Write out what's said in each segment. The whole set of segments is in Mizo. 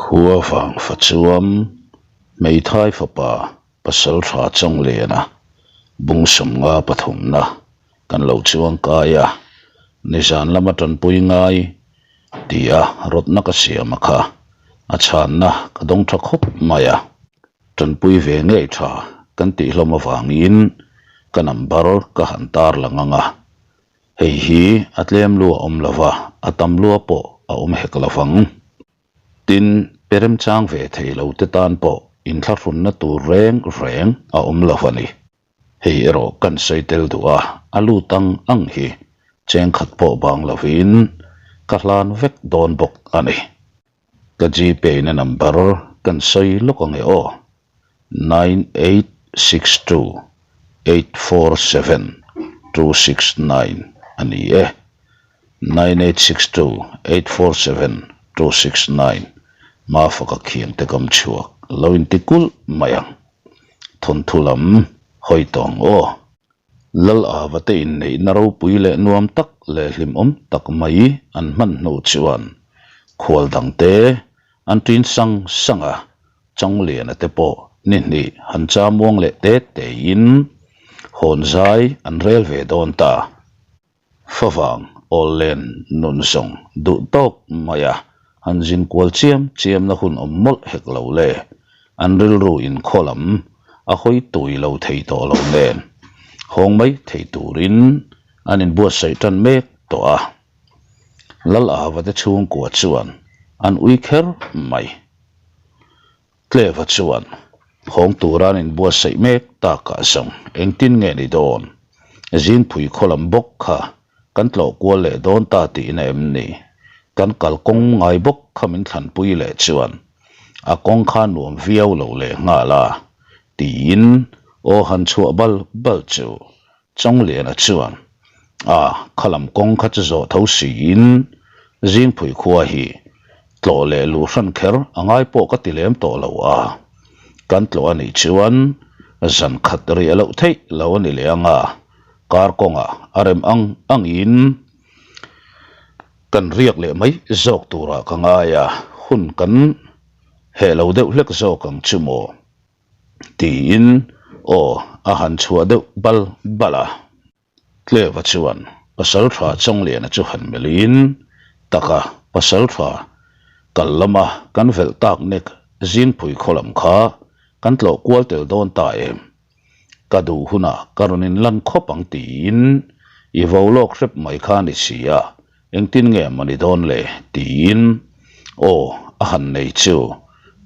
Khua vang fa chuam hmeithai fapa Pasaltha Chawngliana bung sawmnga pathumna kan lo chuang kai a, nizan lama tanpui ngai tia rawtna ka siam a kha a chhanna ka dawng tha khawp mai a. Tanpui ve ngei tha kan tih hlawm avangin ka number ka han tar lang ang a, hei hi a tlem lu a awm lo va, a tam lua pawh a awm hek lo vang. Tin, pe remchang ve thei lo te tan pawh inthlahrunna tur reng reng a awm lo a ni. Hei erawh kan sawi tel duh a, a lut ang ang hi chengkhat pawh bang lovin ka hlan vek dawn bawk a ni. Ka Gpay na number kan sawi lawk ang e aw, 9862847269 a ni e. 9862847269 Mafaka khiang te kam chhuak lo inti kulh mai ang. Thawnthu lam hawi tawng aw. Lal Ava te inneihna ropui leh nuam tak leh hlimawm tak mai an hman hnu chuan khual dangte an ṭin sang sang a, Chawngliana te pawh ni hnih han chamuang leh te tein hawn zai an rel ve dawn ta. Favang awllen nun zawng duh tawk mai a, han zin kual chiam chiam na hun awm mawlh hek lo le, an rilru inkhaw lam a hawi tui lo thei tawh lo nen hawng mai thei turin an inbuatsaih tan mek tawh a. Lal Ava te chhungkua chuan an ui kher mai. Tleva chuan, Hawng tura an inbuatsaih mek takah zawng engtin nge ni dawn? Zingpui khaw lam bawk kha kan tlawh kual leh dawn ta tihna em ni? Kan kalkawng ngai bawk kha min thlanpui leh chuan a kawng kha nuam viau lo leh nghal a, tiin aw han chhuah bal bal chu Chawngliana chuan, A, khalam kawng kha chu zawh tho siin Zingpui khua hi tlawh leh luh hran kher a ngai pawh ka ti lem tawh lo a, kan tlawh a nih chuan zan khat riah loh theih lo a ni leh ang a, kar kawngah a rem ang angin kan riak leh mai zawk turah ka ngai a, hun kan heh lo deuh hlek zawk ang chu maw? Tiin aw a han chhuah deuh bal bal a. Tleva chuan Pasaltha Chawngliana chu han melhin, Taka Pasaltha, kal lama kan velh tak nek Zingpui khaw lam kha kan tlawh kual tel dawn ta em? Ka duh hunah ka rawn inlan khawp ang tiin i vo lawk hrep mai kha a ni si a, Engtin nge maw ni dawn le? tiin aw a han nei chu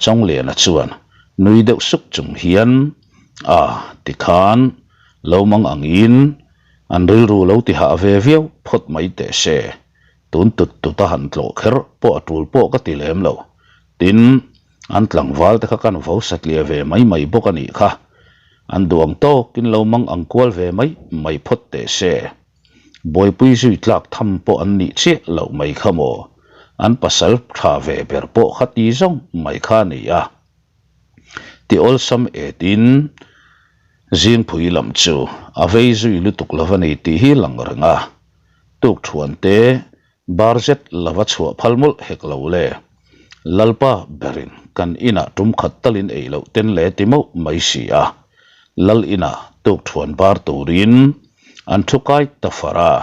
Chawngliana chuan nui deuh suk chung hian a tikhan lo mang angin an rilru lo ti hah ve viau phawt mai teh se, tun tut tut a han tlawh kher pawh a tul pawh ka ti lem lo. Tin, an tlangval te kha kan vo satliah ve mai mai bawk a nih kha, an duh ang tawkin lo mang ang kual ve mai mai phawt teh se. Buaipui zui tlak tham pawh an nih chiah loh mai kha maw? An pasal tha ve ber pawh kha ti zawng mai kha a ni a. Ti awlsam etin Zingpui lam chu a vei zui lutuk lo a ni tih hi lang reng a. Tukthuan te bar zet lova chhuah phal mawlh hek lo le. Lalpa berin kan inah tum khat talin ei loh ten le ti mauh mai si a. Lal inah tukthuan bar turin an thu kai ta far a.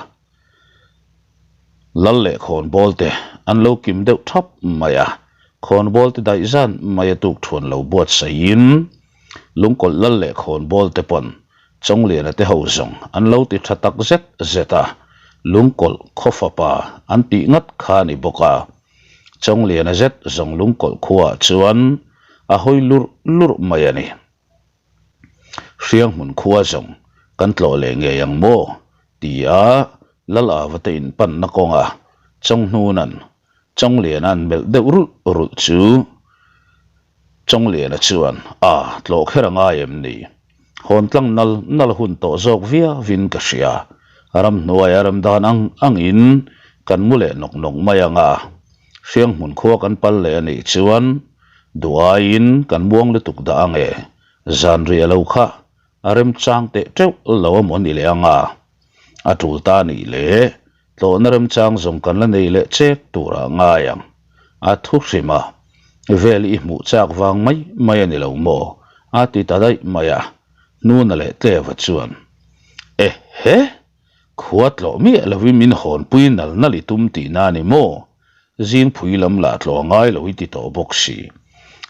Lal leh khawnbawl te an lo kim deuh thap mai a. Khawnbawl te daih zan mai a tukthuan lo buatsaihin Lungkawlh lal leh khawnbawl te pawn Chawngliana te ho zawng an lo ti tha tak zet zet a, Lungkawlh khaw fapa an tih ngat kha a ni bawk a. Chawngliana zet zawng Lungkawlh khuaah chuan a hawi lurh lurh mai a ni. Hrianghmun khua zawng kan tlawh leh ngei ang maw? ti a Lal Ava te inpanna kawnga Chawnghnuna'n Chawngliana an melh deuh rulh rulh chu Chawngliana chuan, A, tlawh kher a ngai em ni? Hawn tlang nal nal hun tawh zawk viauin ka hria. Ramhnuaia rem dan ang angin kan mu leh nawk nawk mai ang a. Hrianghmun khua kan pal leh a nih chuan duh aiin kan muang lutuk dah ang e. Zanriah lo kha a remchang teh teuh lo a maw ni leh ang a. A tul ta a nih leh Tlawhna remchang zawng kan la nei leh chek turah ngai ang. A thu hrim a. Vel i hmuh chak vang mai mai a ni lo maw? A ti ta daih mai a, Hnuna leh Tleva chuan, E he! Khua tlawh miah lovin min hawnpui nal nal i tum tihna a ni maw? Zingphui lam lah tlawh ngai lo i ti tawh bawk si.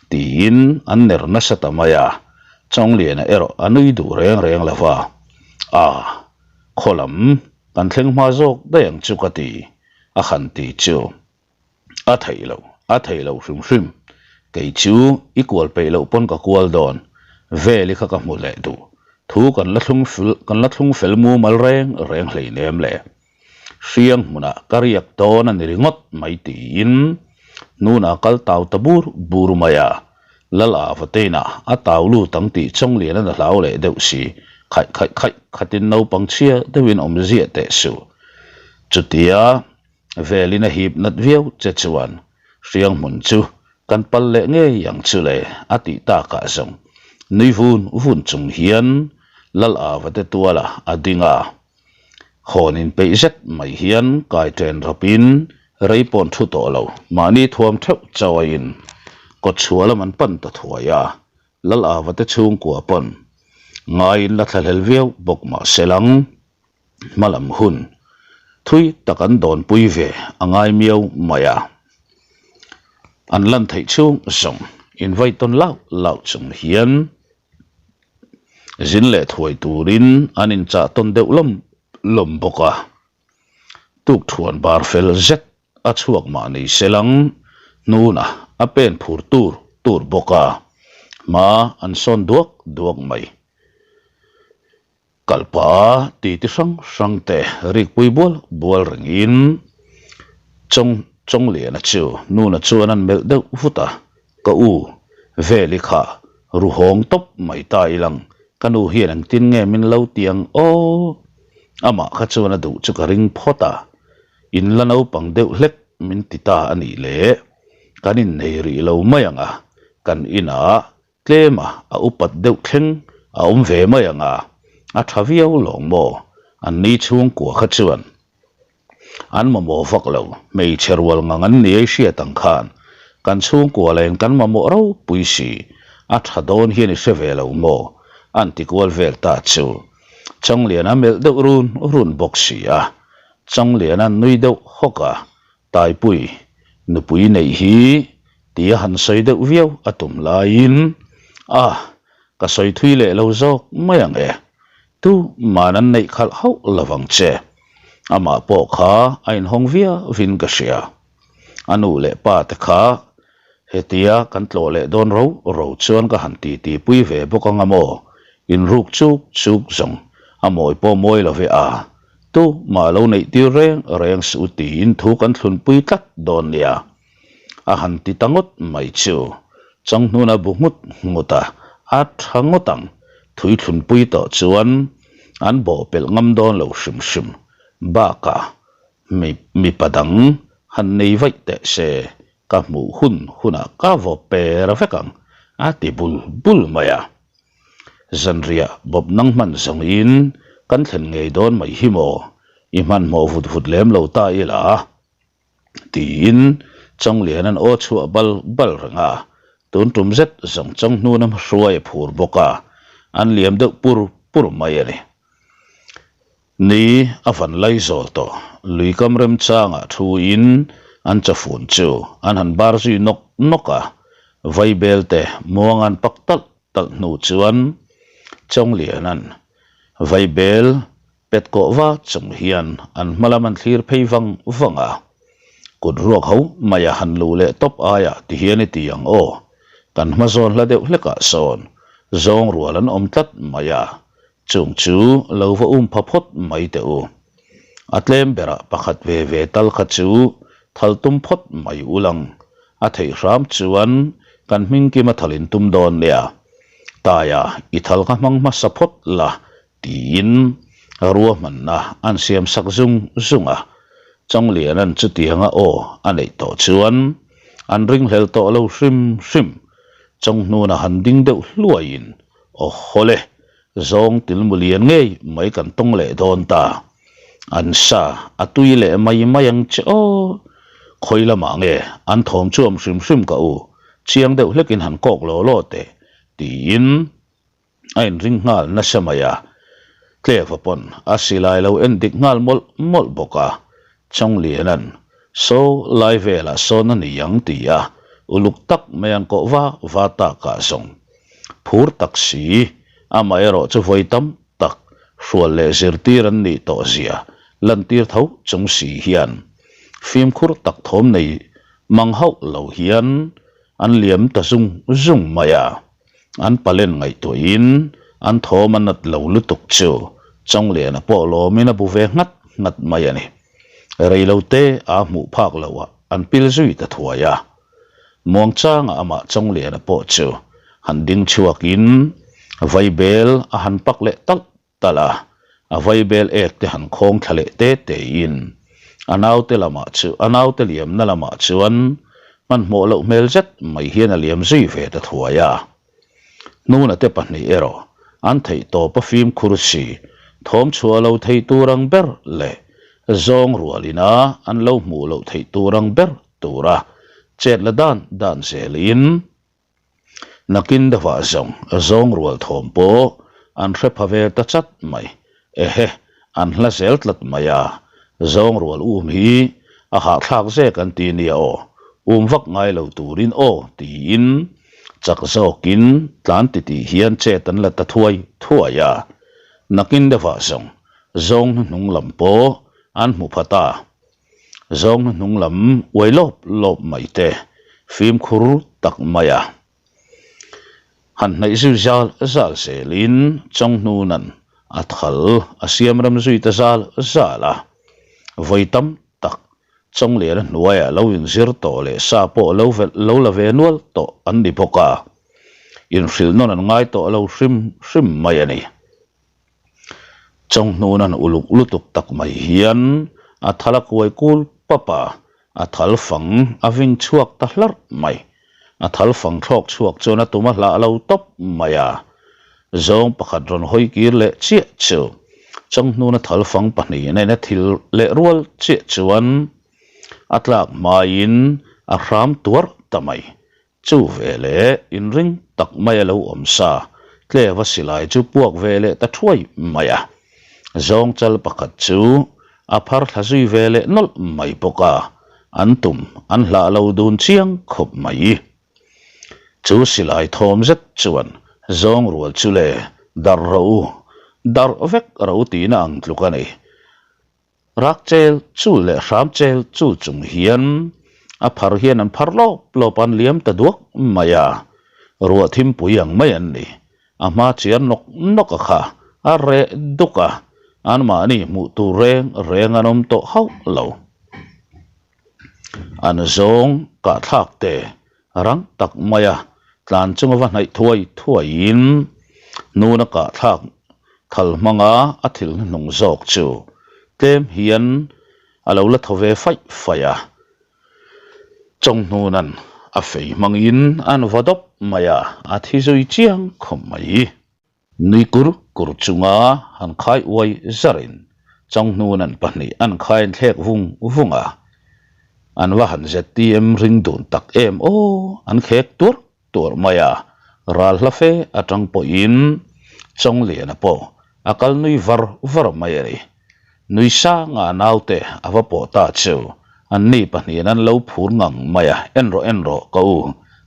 Tiin an ner nasa ta mai a, Chawngliana erawh a nui duh reng reng lo va, A, khaw lam kan thleng hma zawk daih ang chu ka ti, a han ti chu. A theih loh, a theih loh hrim hrim. Kei chu i kual peih loh pawn ka kual dawn. Veli kha ka hmu leh duh. Thu kan la thlung fel, kan la thlung fel mumal reng reng hleinem le. Hriang hmunah ka riak dawn a ni ringawt mai tiin hnunah kal tau ta bur bur mai a. Lal Ava teinah a tau lut ang tih Chawngliana'n a hlau leh deuh si. Khaih khaih khaih khatin naupang chhia deuhin awm ziah teh suh. Chutia Velin a hip nat viau che chuan hriang hmun chu kan pal leh ngei ang chu le a tih takah zawng nui vun vun chung hian Lal Ava te tuala a ding a. Hawn inpeih zet mai hian kai ṭen rawpin rei pawn thu tawh lo mahni thuam theuh chawiin kawtchhuah lam an pan ta thuai a, Lal Ava te chhungkua pawn ngaiin la thlahlel viau bawk mah se lang. Hmalam hun thui tak an dawnpui ve a ngai miau mai a, an lan theih chhung zawng invite tawn lauh lauh chung hian zin leh thuai turin an inchah tawn deuh lawm lawm bawk a, tukthuan bar fel zet a chhuak mah ni se lang hnuna a pen phur tur tur bawk a, hma an sawn duak duak mai. Kalpa ti ti hrang hrang te rikpui bual bual rengin Chawng Chawngliana chu nuna chuan an melh deuh vut a, Ka u, Veli kha ruhawng tawp mai ta ilang, ka nu hian engtin nge min lo ti ang aw? Amah kha chuan a duh chu ka ring phawt a, in la naupang deuh hlek min ti ta a nih le, kan innei rih lo mai ang a, kan inah Tlema a upat deuh thleng a awm ve mai ang a, a tha viau lawng maw? An ni chhungkua kha chuan an mamawh vak lo, hmeichhe rual ngang an ni ei hriat ang khan kan chhungkua leng kan mamawh ropui si, a tha dawn hian i hre ve lo maw? An ti kual vel ta chu Changliana melh deuh run run bawk si a, Changliana nui deuh hawk a, Taipui nupui neih hi tia han sawi deuh viau a tum laiin, A, ka sawi thui leh lo zawk mai ang e. Tu man an neih khalh hauh lo vang che. Amah pawh kha a inhawng viauin ka hria. A nu leh pa te kha Hetia kan tlawh leh dawn ro ro chuan ka han ti ti pui ve bawk anga maw? Inruk chuk chuk zawng a mawi pawh mawi lo ve a, tu mah lo neih tir reng reng suh tiin thu kan thlun pui tlat dawn nia. A han ti ta ngawt mai chu Changhnuna bu nghut nghut a, a tha ngawt ang. Thui thlun pui tawh chuan an bawh pelh ngam dawn lo hrim hrim bakah mipa dang han nei vaih teh se Ka hmuh hun hunah ka vaw per vek ang, a ti bul bul mai a. Zanriah bawp nang hman zawngin kan thlen ngei dawn mai hi maw, i hmanhmawh vut vut lem lo ta ila, tiin Chawngliana'n aw chhuah bal bal reng a. Tun tum zet zawng Chawnghnuna hmahruai a phur bawk a, an liam deuh pur pur mai a ni. Ni a van lai zawl tawh. Lui kam remchangah thuin an chafun chu an han bar zui nawk nawk a, Vaibel te muang an pak talh talh hnu chuan Chawngliana'n Vaibel pet kawh va chung hian an hma lam an thlir phei vang vang a, kut ruak ho mai a han luh leh tawp aiah ti hian i ti ang aw, kan hma zawn hla deuh hlekah sawn zawng rual an awm tlat mai a, Chung chu lo va um pha phawt mai teh u. A tlem berah pakhat ve ve tal kha chu thal tum phawt mai u lang. A theih hram chuan kan hming kima thal in tum dawn nia. Taia i thal kha hmang hmasa phawt la tiin ruahmanna an siam sak zung zung a. Chawngliana'n chutianga aw a neih tawh chuan an ringhlel tawh lo hrim hrim. Chawnghnuna han ding deuh hluaiin Aw hawle, zawng tilmu lian ngei mai kan tawng leh dawn ta. An sa a tui leh mai mai ang che aw. Khawi lamah nge an thawm chu awm hrim hrim ka u. Chiang deuh hlekin han kawk law law teh, tiin a inring nghal nasa mai a. Tleva pawn a silai lo en dik nghal mawlh mawlh bawk a. Chawngliana'n, Saw lai velah sawn a ni ang ti a, uluk tak mai an kawh va va takah zawng. Phur tak si, amaherawh chu vawi tam tak hrual leh zirtir an nih tawh zia lantir tho chung si hian fimkhur tak thawm nei mang hauh lo hian an liam ta zung zung mai a. An palen ngaihtuahin an thawm a nat lo lutuk chu Chawngliana pawh lawmin a bu ve nghat nghat mai a ni. Reilote aa hmuh phak loh ah an pil zui ta thuai a. Muangchanga amah Chawngliana pawh chu han ding chhuakin vaibel a han pak leh talh talh a, a vaibel ek te han khawng thla leh te tein a naute lamah chu a naute liamna lamah chuan hmanhmawh loh hmel zet mai hian a liam zui ve ta thuai a. Hnuna te pahnih erawh an theih tawp a fimkhur si, thawm chhuah lo thei tur ang ber leh zawng rual ina an lo hmuh loh theih tur ang ber tura chet la dan dan zelin nakin deuhah zawng zawng rual thawm pawh an hre pha ve ta chat mai. Ehe, an hla zel tlat mai a, zawng rual um hi a hahthlak zek an ti nia aw, um vak ngai lo turin aw tiin chak zawkin tlan titih hian chet an la ta thuai thuai a, nakin deuhah zawng zawng hnuhnung lam pawh an hmu pha ta. Zawng hnuhnung lam uai lawp lawp mai te fimkhur tak mai a. Han hnaih zui zal zal zelin Chawnghnuna'n a thal a siam rem zui ta zal zal a. Vawi tam tak Chawngliana hnuaiah lo inzir tawh leh sa pawh lo velh lo la ve nual tawh an ni bawk a. Inhrilh nawn an ngai tawh lo hrim hrim mai a ni. Chawnghnuna'n uluk lutuk tak mai hian a thal a kuai kul pap a, a thal fang a ving chhuak ta hlarh mai. A thal fang thlawk chhuak chuan a tum a hlah lo tawp mai a. Zawng pakhat rawn hawi kir leh chiah chu Chawnghnuna'n thal fang pahnih nen a thil leh rual chiah chuan a tlak hmaiin a hram tuarh ta mai. Chu ve leh inring tak mai a lo awm sa, tleva silai chu puak ve leh ta thuai mai a. Zawng chal pakhat chu a phar thla zui ve leh nawlh mai bawk a, an tum an hlah lo dun chiang khawp mai. Chu silai thawm zet chuan zawng rual chu le darh rawh u, darh vek rawh u tihna ang tluk a ni. Rak chel chul leh hram chel chul chung hian a phar hian an phar lawp lawp an liam ta duak mai a, ruah thimpui ang mai an ni. A hma chiar nawk nawk a kha a reh duk a, anmahni hmuh tur reng reng an awm tawh hauh lo. An zawng kahthlak te rang tak mai a, tlan chunga va hnaih thuai thuaiin hnuna kahthlak thal hmanga a thil hnuhnung zawk chu tlem hian a lo la thaw ve faih faih a. Chawnghnuna'n a fei hmangin an va dawp mai a, a thi zui chiang khawp mai. Nui kur kur chunga han khai uai zarin Changhnun an pahnih an khai an thlek vung vung a, an va han ZTM ring dun tak em aw, an khek tuarh tuarh mai a, ral hla fe atang pawhin Chawngliana pawh a kal nui var var mai a ni. Nui sanga a naute a va pawh ta chu anni pahnihin an lo phur ngang mai a, en rawh en rawh ka u,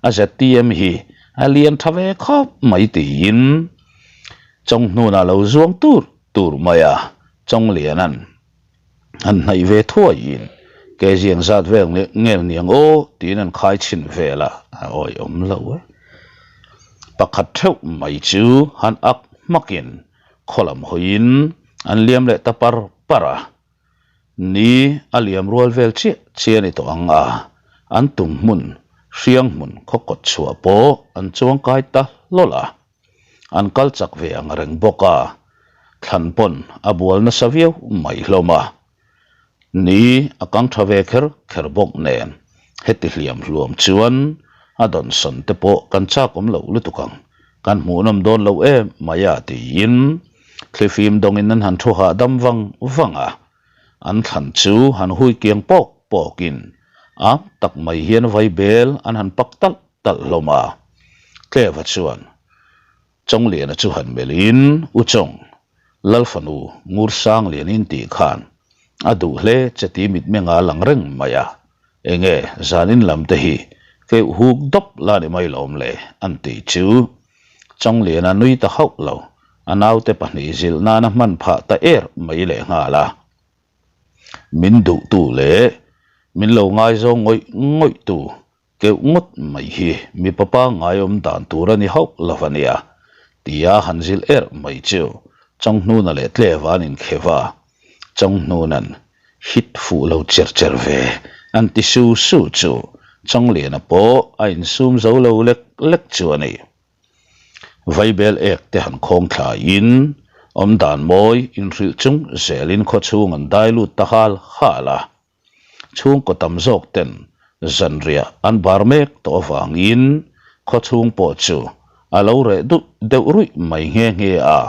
a ZTM hi a lian tha ve khawp mai tiin Chawnghnunah lo zuang tur tur mai a, Chawngliana'n han hnaih ve thuaiin ke ziang zat vel ngel niang aw tiin an khai chhin vel a, a awihawm lo e. Pakhat theuh mai chu han ak hmakin Khaw lam hawiin an liam leh ta par par a, ni a liam rual vel chiah chiah a ni tawh ang a, an tum hmun, hriang hmun khaw kawt chhuah pawh an chuang kai ta hlawl a, an kal chak ve ang reng bawk a, thlan pawn a bual nasa viau mai hlawm a. Ni a kang tha ve kher kher bawk nen heti hliam hluam chuan a dawnsawn te pawh kan chak awm loh lutuk ang, kan hmuhnawm dawn lo em mai a tiin thlifim dawngin an han thu hahdam vang vang a, an thlan chu han hui kiang pawk pawkin am tak mai hian vaibel an han pak talh. talh hlawm a. Tleva chuan Chawngliana chu han melhin, U Chawng, Lal fanu Ngur Sanglianin tih khan a duh hle che ti mitmenga lang reng mai a, enge zanin lam te hi keuh huk dawp la ni mai lawm le an tih chu. Chawngliana nui ta hauh lo, a naute pahnih zilh nana hman phah ta er mai lehnghal a. Min duhtu leh min lo ngaizawng ngawih ngawih tu keuh ngawt mai hi mipa pangngai awm dan tur a ni hauh lo a nia, tia han zilh erh mai chu Chawnghnuna leh Tleva an inkheuh a, Chawnghnun-a'n hit fuh lo cher cher ve an ti su su chu Chawngliana pawh a insum zo lo lek lek chu a ni. Vaibel ek te han khawng thlaiin awmdan mawi inhrilh chung zelin khawchhung an dai lut ta hal hal a. Chhungkaw tam zawk ten zanriah an bar mek tawh avangin khawchhung pawh chu a lo reh duh deuh ruih mai nghe nghe a.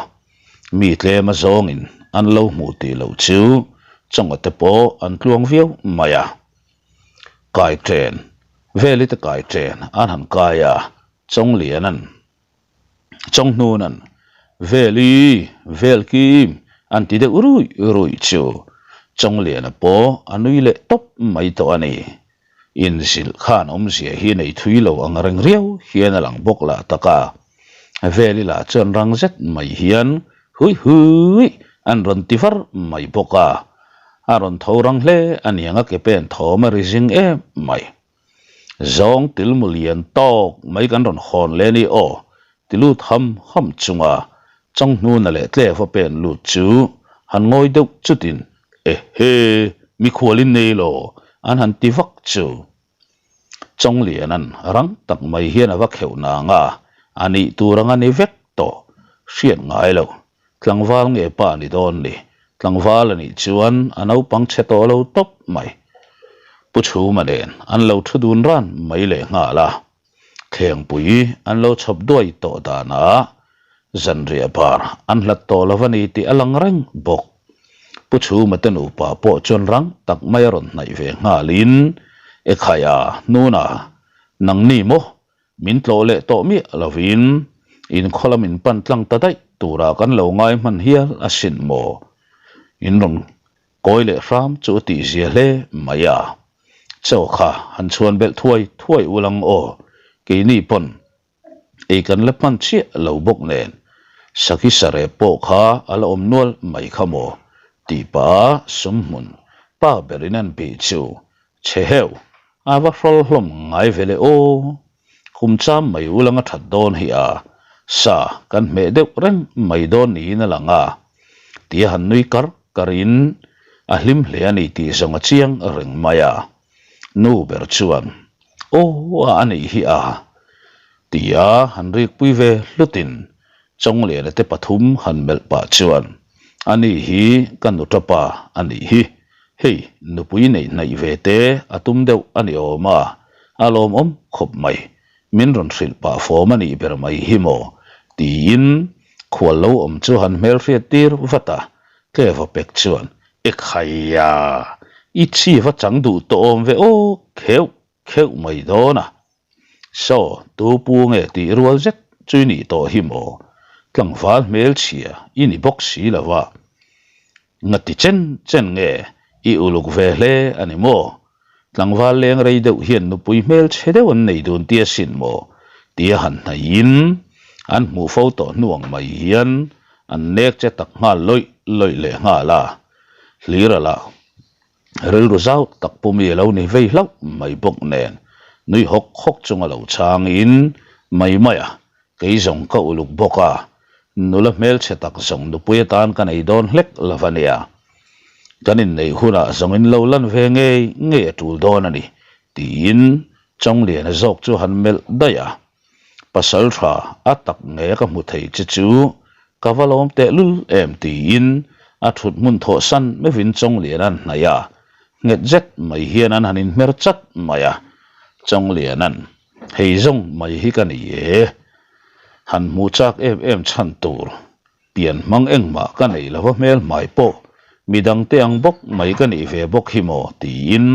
Mi tlem azawngin an lo hmuh tih loh chu chawnga te pawh an tluang viau mai a. Kai chen, veli te kai chen an han kai a, Chawnglianan, Chawnghnunan, Veli, Velkim an ti deuh ruih ruih chu Chawngliana pawh a nui leh tawp mai tawh a ni. Inzilh khan awmzia hi nei thui lo ang reng riau hian a lang bawk lah tak a. Veli lah chuan rang zet mai hian hui hui an rawn ti var mai bawk a. A rawn tho rang hle a niang a ke pen thawm a ri zing em mai. Zawng tilmu lian tawk mai kan rawn hawn leh a ni aw, ti lut ham ham chunga Changhnuna leh Tleva pen lut chu han ngawi deuh chutin Ehe, mikhual in nei lo, an han ti vak chu. Chawnglianan rang tak mai hian a va kheuh nang a, a nih tur anga ni vek tawh, hriat ngai lo. Tlangval nge pa ni dawn ni? Tlangval a nih chuan a naupang chhe tawh lo tawp mai. Pu Chhuma nen an lo thu dun ran mai leh nghal a. Thlengpui an lo chhawp duai tawh danah zanriah bar an hlat tawh lo a ni tih a lang reng bawk. Pu Chhuma te nupa pawh chuan rang tak mai a rawn hnaih ve nghalin, Ekhaya, Hnuna, nangni maw? Min tlawh leh tawh miah lovin inkhaw lam in pan tlang ta daih turah kan lo ngai hman hial asin maw? In rawn kawi leh hram chu a tihzia hle mai a. Chaw kha han chhuan belh thuai thuai ul ang aw, keini pawn ei kan la hman chiah lo bawk nen Saki sarep pawh kha a la awm nual mai kha maw? tih pah a sumhmun pa berin an bih chu Chhe heuh, a va hrawl hlawm ngai ve le aw. Kum cham mai ulang a that dawn hi a, sa kan hmeh deuh reng mai dawn niin a lang a, tia han nui kar kar in a hlim hle a ni tih zawng a chiang reng mai a. Nu ber chuan, Aw a a nih hi a, tia han rikpui ve hlutin Chawngliana te pathum han melh pah chuan, Ani hi ka nutapa a nih hi. Hei, nupui neih hnaih ve te a tum deuh a ni awm a, a lawmawm khawp mai. Min rawn hrilh pah fawm a nih ber mai hi maw? tiin khual lo awm chu han hmelhriat tir vat a, Tleva pek chuan, Ekhaia, i chi va chang duh tawh awm ve aw kheuh kheuh mai dawn a. Saw, tu pu nge tih rual zet chu i nih tawh hi maw? Tlangval hmelchhia i ni bawk si lo va. Ngati chen chen nge i uluk ve hle a ni maw? Tlangval leng rei deuh hian nupui hmelchhe deuh an nei dun tia sin maw? Tia han hnaihin an hmuh fo tawh hnu ang mai hian an nek che tak nghal lawih lawih leh nghal a. Hlira lah Rilru zau tak pumi a lo ni vei hlauh mai bawk nen nui hawk hawk chunga lo changin mai mai a, kei zawng ka uluk bawk a, nula hmelchhe tak zawng nupui atan ka nei dawn hlek lo va nia. Kan inneih hunah zawng in lo lan ve ngei ngei a tul dawn a ni, tiin Chawngliana zawk chu han melh daih a. Pasal tha a tak nge ka hmu thei che chu ka va lawm teh lul em tiin a thut hmun thawh san meuhin Chawngliana'n hnaih a, nghet zet mai hian an han inhmer chat mai a, Chawngliana'n hei zawng mai hi ka ni e, han hmuh chak em em chhan tur pian hmang engmah ka nei lova hmel hmai pawh midangte ang bawk mai ka nih ve bawk hi maw tiin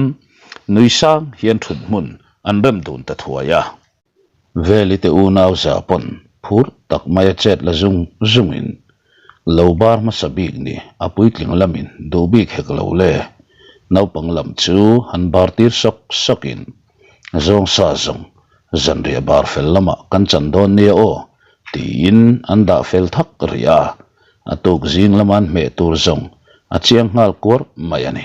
nui sang hian thut hmun an rem dun ta thuai a. Veli te unau za pawn phur tak maia chet la zung zungin lo bar hmasa bik ni a puitling lamin duh bik hek lo le. Naupang lam chu han bar tir sawk sawkin zawng sa zawng zanriah bar fel lamah kan chan dawn nia aw tiin an dah fel thak rih a, a tuk zing lama an hmeh tur zawng a chiang nghal kuar mai a ni.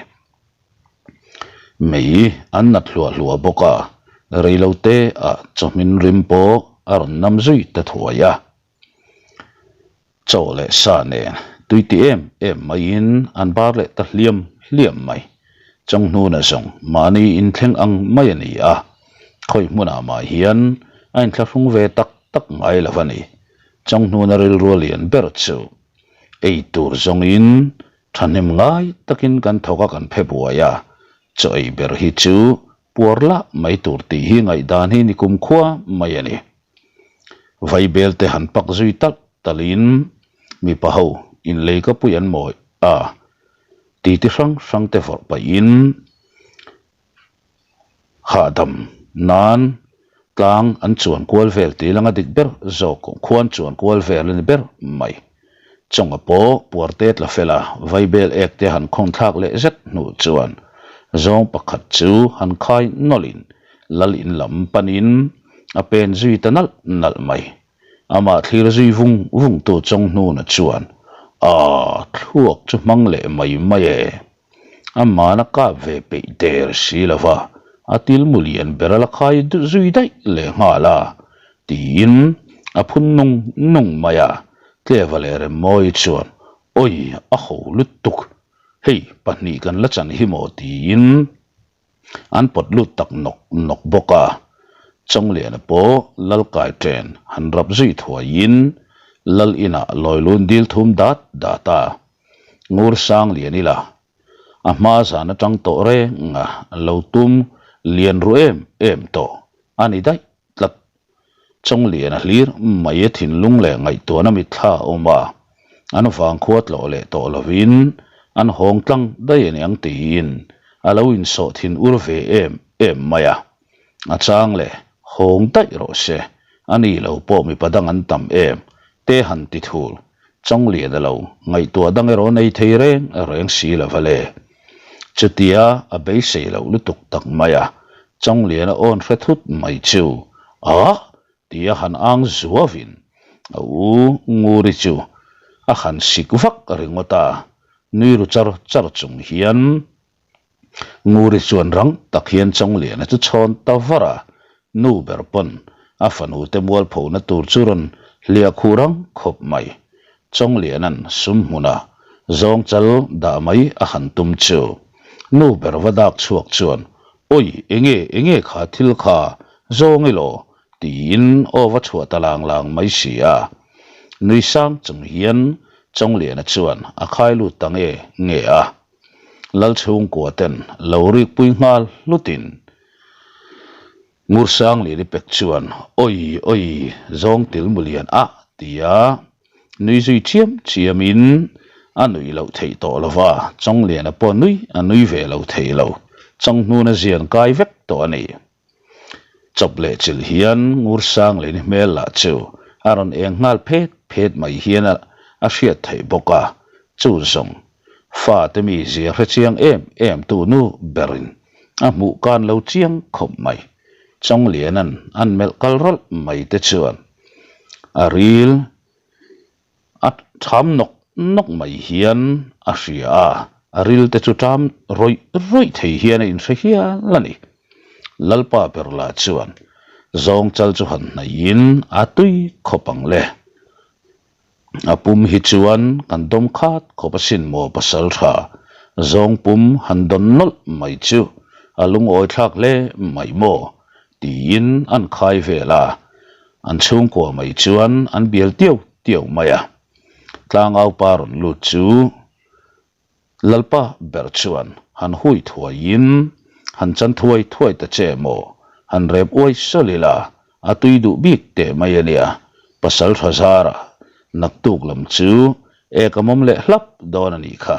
Mei an nat hluah hluah bawk a, reilote ah chawhmin rim pawh a rawn nam zui ta thuai a. Chaw leh sa nen tui ti em em maiin an bar leh ta hliam hliam mai. Chawnghnuna zawng mahni inthleng ang mai a ni a, khawi hmunah mah hian a inthlahrung ve tak tak ngai lo a ni. Chawnghnuna rilru lian ber chu ei tur zawngin Thahnem ngai takin kan thawk a kan phe buai a, chaw ei ber hi chu puar lah mai tur tih hi ngaihdan hi ni kumkhua mai a ni. Vaibel te han pak zui talh talhin mipa ho inlei ka pui an mawi a, titi hrang hrang te vawrh pahin Hahdam nan tlang an chuan kual vel tih langa dik ber zawk khuan chuan kual vel a ni ber mai. Chawnga pawh puarte tla fel a, vaibel ek te han khawng thlak leh zet hnu chuan zawng pakhat chu han khai nawlhin lal in lam panin a pen zui ta nalh nalh mai. Amah thlir zui vung vung tu chawng hnuna chuan, Aaa, thluak chu hmang leh mai mai e. A man a kap ve peih der si lo va, a tilmu lian ber a la khai zui daih leh nghal a, tiin a phun nung nung mai a. Tleva leh Remmawi chuan, Awi, a ho lutuk, hei pahnih kan la chan hi maw? tiin an pawt lut tak nawk nawk bawk a. Chawngliana pawh Lalkai ṭen han rap zui thuaiin Lal inah lawilun dil thum dat dat a. Ngur sang lian ila, a hma zan atang tawh reng a lo tum lian ru em em tawh a ni daih tlat. Chawnglian a hlir mai a thinlung leh ngaihtuahna mitthla a awm a, an vangkhua tlawh leh tawh lovin an hawng tlang daih a niang tiin a lo insawh thin ur ve em em mai a. A chang leh hawng daih rawh se, a ni lo pawh mipa dang an tam em te han ti thul Chawnglian a lo ngaihtuah dang erawh nei thei reng reng si lo va le. Chutia a beisei loh lutuk tak mai a, Chawnglian a awn hre thut mai chu Ah! tia han ang zuavin a u Nguri chu a han sik vak ringawt a, nui ru char char chung hian Nguri chuan rang tak hian Chawngliana chu chhawn ta var a, nu ber pawn a fanu te mualphona tur chu rawn hliah khuh rang khawp mai. Chawngliana'n sum hmuna zawng chal dah mai a han tum chu nu ber va dak chhuak chuan, Awi, enge, enge kha thil kha zawng elaw? tiin aw va chhuah ta lang lang mai si a. Nui sang chung hian Chawngliana chuan a khai lut ta nge nge a. Lalchhungkua ten lo rikpui nghal hlutin Ngursangliani pek chuan Awi awi zawng til mulian ah tia nui zui chiam chiamin a nuih loh theih tawh lova, Chawngliana pawh nui a nui ve lo thei lo, Chawnghnuna zian kai vek tawh a ni. Chawp leh chilh hian Ngursangliani hmel lah chu a rawn eng nghal phet phet mai hian a hriat theih bawk a, chu zawng fate mi zia hre chiang em em tu nu berin a hmuh kan lo chiang khawp mai. Chawngliana'n an melh kal rawlh mai te chuan a ril A ṭham nawk nawk mai hian a hria a, a ril te chu ṭam rawih rawih thei hian a inhre hial a ni. Lalpa ber lah chuan zawng chal chu han hnaihin a tui khawp ang le. A pum hi chuan kan dawm khat khawp asin maw pasal tha, zawng pum han dawn nawlh mai chu a lungawi thlak hle mai maw tiin an khai vel a. An chhungkua mai chuan an bial tiau tiau mai a, tlangaupa rawn lut chu Lalpa ber chuan han hui thuaiin han chan thuai thuai ta che maw, han rep uai sawlh ila a tui duh bik teh mai a nia, pasal tha zara naktuk lam chu ek a mawm leh hlap dawn a nih kha,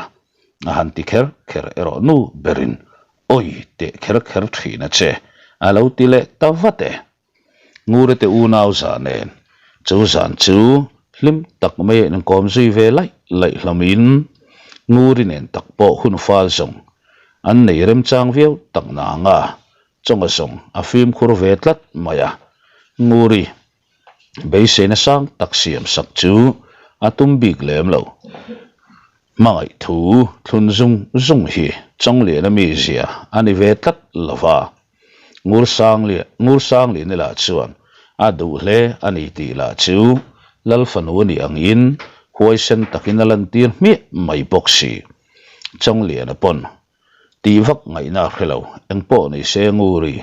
a han ti kher kher erawh nu berin awi teh kher kher thin a che, a lo ti leh ta vat e. Nguri te unau zah nen chu zan chu hlim tak mai a inkawm zui ve laih laih hlawmin Nguri nen tak pawh hun fal zawng an nei remchang viau tak nang a, chawnga zawng a fimkhur ve tlat mai a, Nguri beiseina sang tak siam sak chu a tum bik lem lo. Hmangaih thu thlun zung zung hi Chawngliana mizia a ni ve tlat lo va, Ngursangliani lah chuan a duh hle a ni tih lah chu Lal fanu a nih angin huaisen takin a lantir hmiah mai bawk si. Chawngliana pawn Tih vak ngaihna a hre lo, engpawh ni se Nguri,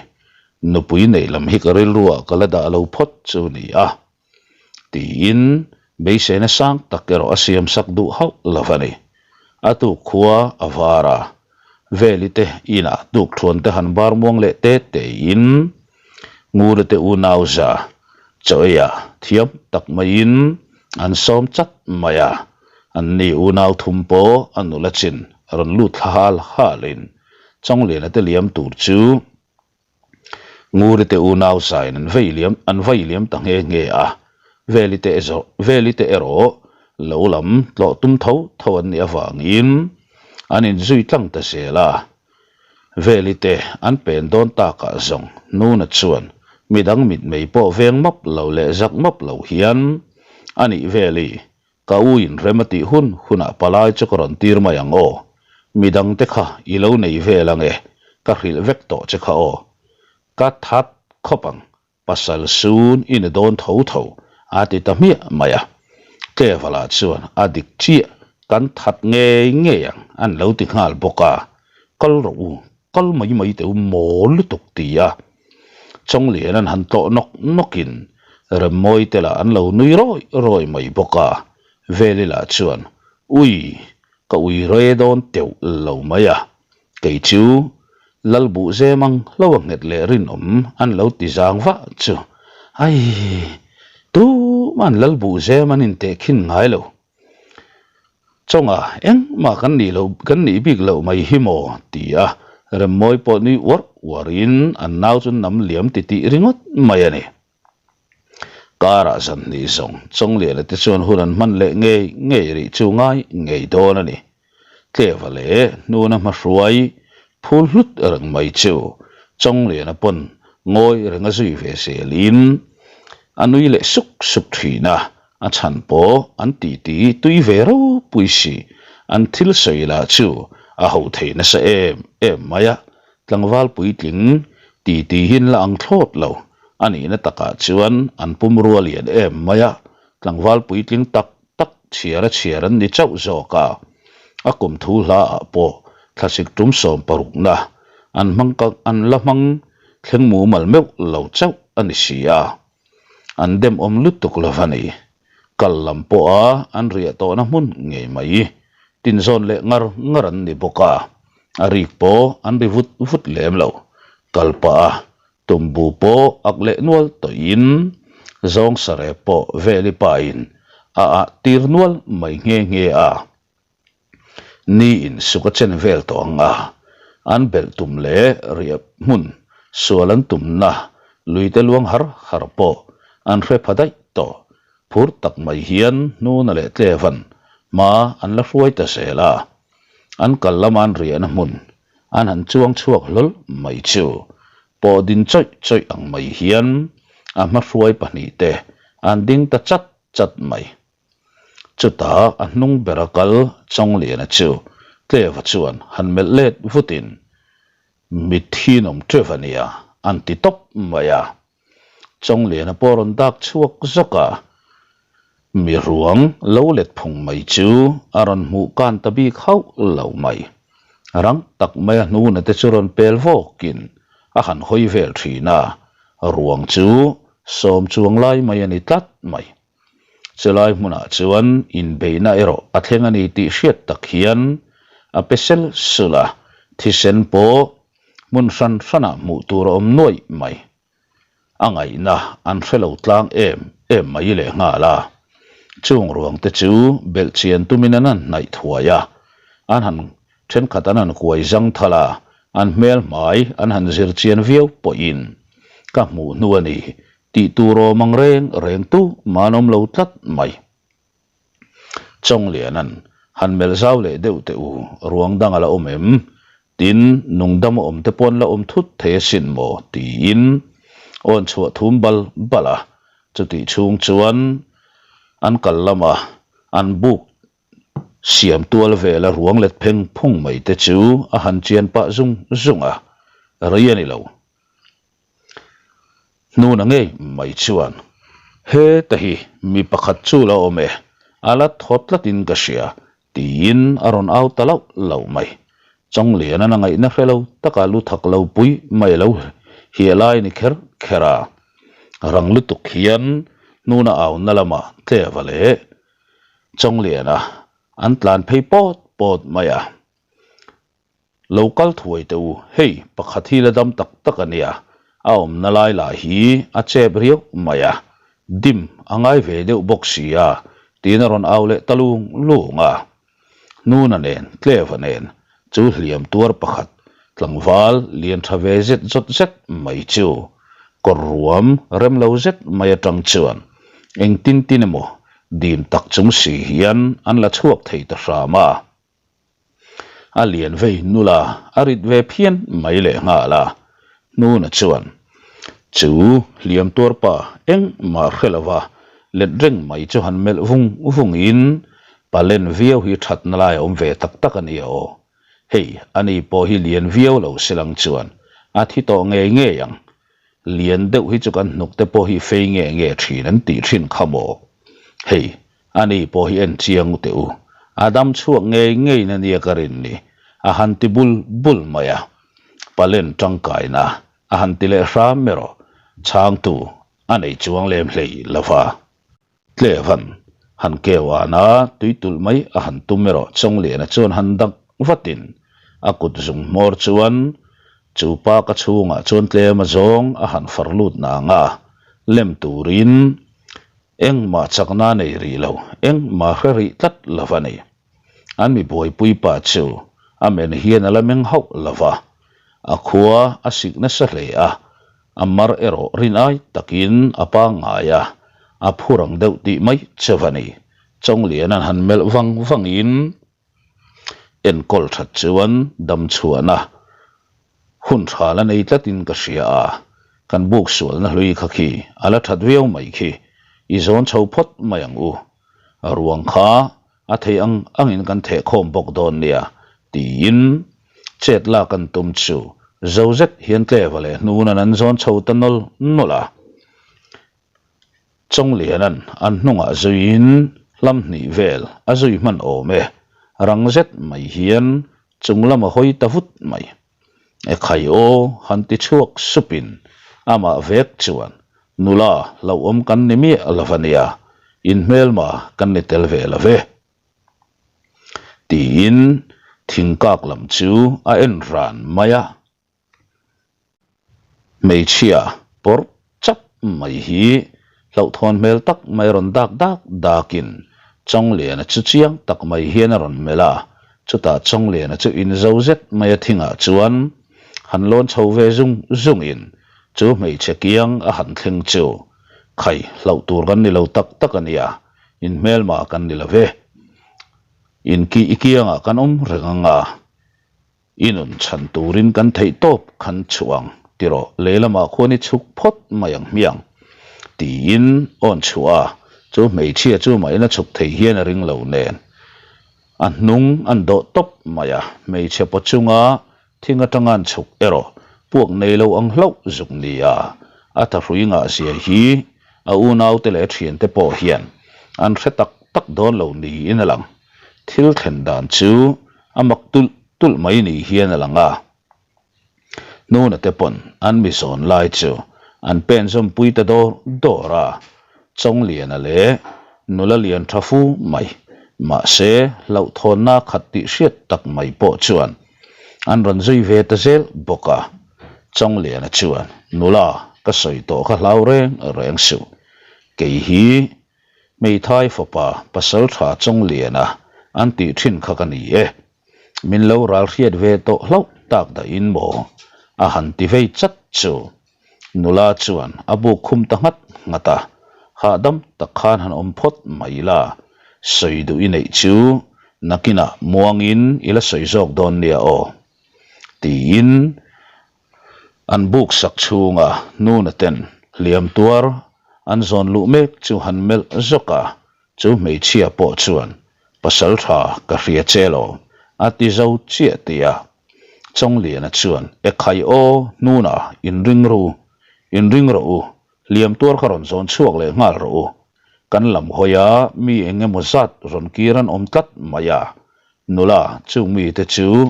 nupui neih lam hi ka rilruah ka la dah lo phawt chu ni a, tiin beiseina sang tak erawh a siam sak duh hauh lo a ni. A tuk khua a var a, Veli te inah tukthuan te han bar muang leh te tein Nguri te unau za chaw eiah thiam tak maiin an sawm chat mai a, Anni unau thum pawh a nula chin a rawn lut thla hal halin Chawngliana te liam tur chu Nguri te unau zain an vei liam an vai liam ta nghe nghe a, Veli te zawh Veli te erawh lo lam tlawh tum tho tho an nih avangin an inzui tlang ta zel a. Veli te an pen dawn takah zawng Nuna chuan midang mitmei pawh veng map lo leh zak map lo hian a nih Veli Ka u in rem a tih hun hunah palai chu ka rawn tir mai ang aw. Midang te kha i lo nei vel ang e, ka hrilh vek tawh che kha aw. Ka that khawp ang, pasal sun i ni dawn tho tho a ti ta hmiah mai a. Tlevala chuan a dik chiah, kan that ngei ngei ang an lo ti nghal bawk a. Kal rawh u, kal mai mai teh u mawl lutuk ti a. Chawnglian an han tlawh nawk nawkin Remmawi te lah an lo nui rawi rawi mai bawk a, Veli lah chuan Ui, ka ui re dawn teuh lo mai a, kei chu Lalbuh zem ang hlo a nghet leh rinawm an lo ti zang vah chu ai, tuman Lalbuh zem an intehkhin ngai lo. Chawnga engmah kan nih loh kan nih bik loh mai hi maw? ti a, Remmawi pawh nui uar uarin an nau chu nam liam ti tih ringawt mai a ni. Karah zan hnih zawng Chawngliana te chuan hun an hman leh ngei ngei rih chu ngai ngei dawn a ni. Tleva leh hnuna hmahruai phul hlut reng mai chu Chawngliana pawn ngawi renga zui ve zelin a nui leh suk suk thin a. A chhan pawh an titi tui ve ropui si, an thil sawi lah chu a ho thei nasa em em mai a, tlangval puitling titi hi an la ang thlawt lo, a nihna takah chuan an pumrua lian em mai a, tlangval puitling tak tak chhiar a chhiar an ni chauh zawk a, a kum thu hla ah pawh thlasik tum sawmparukna an hmang an la hmang thleng mumal meuh lo chauh a ni si a. An demawm lutuk lo va ni. Kal lam pawha an riah tawhna hmun ngei mai. Tinzawn leh ngar ngar an ni bawk a, a rik pawh an ri vut vut lem lo. Kal pah a, tumbu pawh ak leh nual tawhin zawng sarep pawh veli pain a ah tir nual mai nghe nghe a. Ni in suk a chen vel tawh ang a, an belh tum leh riah hmun sual an tumna luite luang har har pawh an hre pha daih tawh. Phur tak mai hian hnuna leh tlevan hma an la hruai ta zel a, an kal lama an riahna hmun an han chuang chhuak hlawl mai chu pawh din chawih chawih ang mai hian a hmahruai pahnihte an ding ta chat chat mai. Chutah a hnung bera kal Chawngliana chu Tleva chuan han melh let vutin, Mitthi nawm teuh a nia, an ti tawp mai a. Chawngliana pawh rawn dak chhuak zawk a, mi ruang lo let phung mai chu a rawn hmuh kan ta bik hauh lo mai. Rang tak maia hnuna te chu rawn pel vawkin a han hawi vel thin a, ruang chu sawm chuang lai mai a ni tlat mai. Chulai hmunah chuan inbeihna erawh a thleng a ni tih hriat tak hian a pe sel sul a, thisen pawh hmun hran hranah hmuh tur a awm nuaih mai. A ngaihna an hre lo tlang em em mai lehnghal a. Chung ruang te chu belhchian tumin an han hnaih thuai a, an han thenkhat an han kuai zang thal a, an hmel hmai an han zir chian viau pawhin ka hmuh hnu a ni. Tih tur awm ang reng reng tu mah an awm lo tlat mai. Chawngliana'n han melh zau leh deuh teh u, ruang dang a la awm em? Tin, nungdam a awm te pawh an la awm thut thei asin maw? tiin awn chhuah thum bal bal a. Chutih chhung chuan an kal lama an buk siam tual vela ruang let pheng phung mai te chu a han chian pah zung zung a, rei a ni lo. Hnuna ngei mai chuan, Heta hi mi pakhat chu la awm e, a la thaw tlatin ka hria, tiin a rawn au ta lauh lauh mai. Chawnglianan a ngaihna hre lo taka lu thak lo pui mai lo hiah lai ni kher kher a. Rang lutuk hian hnuna auna lamah tleva leh Chawngliana an tlan phei pawt pawt mai a. Lo kal thuai teh u, hei pakhat hi la dam tak tak a nia, a awmna lai lah hi a chep riau mai a, dim a ngai ve deuh bawk si a, tiin a rawn au leh ta lung lung a. Hnuna nen, Tleva nen, chu hliam tuar pakhat, tlangval lian tha ve zet zawt zet mai chu kawr ruam rem lo zet mai atang chuan engtin tin emaw dim tak chung si hian an la chhuak thei ta hram a. A lian vei nula a rit ve phian mai leh nghal a, Hnuna chuan chu hliam tuar pa engmah hre lova let reng mai chu han melh vung vungin palen viau hi thatna lai a awm ve tak tak a nia aw. Hei ani pawh hi lian viau lo silang chuan a thi tawh ngei ngei ang. Lian deuh hi chu kan hnuk te pawh hi fei nge nge thin an tih thin kha maw. Hei Ani pawh hi en chiang u teh u, a dam chhuak ngei ngei na nia ka rin ni, a han ti bul bul mai a. Palen tangkaina a han ti leh hram erawh chhangtu a nei chuang lem hlei lo va. Tlevan han keu an a, tui tulh mai a han tum erawh Chawngliana chuan han dak vatin a kut zung hmawr chuan chu pa ka chhungah chuan tlem a zawng a han far lut nang a, lem turin Engmah chakna nei rih lo, engmah hre rih tlat lo a ni. An mi buaipui pa chu a men hian a la meng hauh lo va, a khua a sik nasa hle a, a mar erawh rin ai takin a pangngai a, a phur ang deuh tih mai chauh a ni. Chawngliana'n han melh vang vangin Enkawl that chuan damchhuahna hun tha la nei tlatin ka hria a, kan buk sualna hlui kha khi a la that viau mai khi, i zawn chho phawt mai ang u. Ruang kha a thei ang angin kan theh khawm bawk dawn nia tiin chet lak an tum chu zo zet hian tleva leh hnuna'n an zawn chho ta nawl nawl a. Chawngliana'n an hnungah zuiin hlam hnih vel a zui hman awm e, rang zet mai hian chung lam a hawi ta vut mai. Ekhai aw han ti chhuak supin amah vek chuan nula hlauhawm kan ni miah lo a nia, inhmelma kan ni tel ve lo ve. Tiin thingkak lam chu a en ran mai a. Hmeichhia pawrh chap mai hi hlauhthawn hmel tak mai rawn dak dak dakin Chawngliana chu chiang tak mai hian a rawn melh a, chutah Chawngliana chu inzo zet mai a thingah chuan han lawn chho ve zung zungin chu hmeichhe kiang a han thleng chu khai hlauh tur kan ni lo tak tak a nia, inhmelma kan ni lo ve, inki i kiangah kan awm reng ang a. I nun chhan turin kan theih tawp khan chhuah ang tiraw lehlamah khuan i chhuk phawt mai ang hmiang tiin awn chhuah a, chu hmeichhia chu mahin a chhuk thei hian a ring lo nen a hnung an dawh tawp mai a, hmeichhe paw chunga thing atanga an chhuk erawh puak nei lo ang hlauh zuk ni a, a thahrui ngah zia hi a unaute leh a thiante pawh hian an hre tak tak dawn lo niin a lang. Thil thlen dan chu a mak tulh tulh mai ni hian a lang a. Hnuna te pawn an mi zawn lai chu an pen zawmpui ta dawr dawr a, Chawngliana leh nula lian tha fu mai, mahse hlauhthawnna khat tih hriat tak mai pawh chuan an rawn zui ve ta zel bawk a. Chawngliana chuan, Nula, ka sawi tawh kha hlau reng reng suh, kei hi Hmeithai fapa pasal tha Chawngliana an tih thin kha ka ni e. Min lo ral hriat ve tawh hlauh tak dahin maw a han ti vei chat chu. Nula chuan a buk khum ta nghat nghat a, hahdam tak khan han awm phawt mai la, sawi duh i neih chu nakinah muangin i la sawi zawk dawn nia aw, tiin an buk sak chhunga nuna ten hliam tuar an zawn luh mek chu han melh zawk a, chu hmeichhia pawh chuan pasal tha ka hria che lo a ti zo chiah tih a. Chawngliana chuan, Ekhai aw, hnuna, inring ru, inring rawh u, hliam tuar kha rawn zawn chhuak leh nghal rawh u. Kan lam hawi a, mi eng emaw zat rawn kir an awm tlat mai a, nula, chung mite chu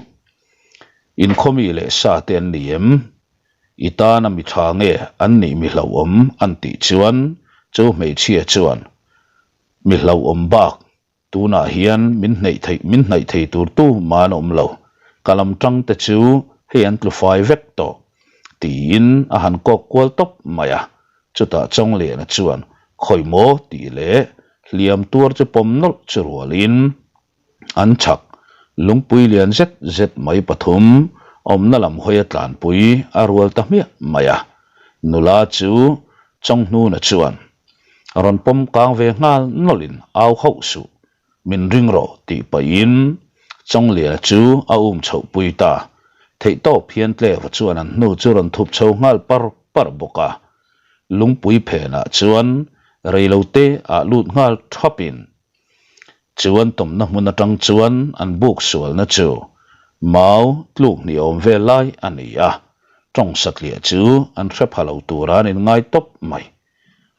inkhawmi leh sa te an ni em? I tana mi tha nge an nih mi hlauhawm an tih chuan chu hmeichhia chuan mi hlauhawm bak Tunah hian min hnaih theih min hnaih thei tur tu mah an awm lo, ka lam tang te chu hei an tlu fai vek tawh, tiin a han kawk kual tawp mai a. Chutah Chawngliana chuan khawi maw tih leh hliam tuar chu pawm nawlh chu rualin an chhak lungpui lian zet zet mai pathum awmna lam hawia tlanpui a rual ta hmiah mai a. Nula chu Chawnghnuna chuan Rawn pawm kang ve nghal nawlhin au hauh suh, min ring rawh tih pahin Chawngliana chu a um chhoh pui ta. Theihtawp hian Tleva chuan an hnu chu rawn thup chho nghal par par bawk a. Lungpui phenah chuan reilote ah lut nghal thapin Chuan tawmna hmun atang chuan an buk sualna chu mau tluk hnih awm vel lai a ni a, tawng satliah chu an hre pha lo tura an inngai tawp mai.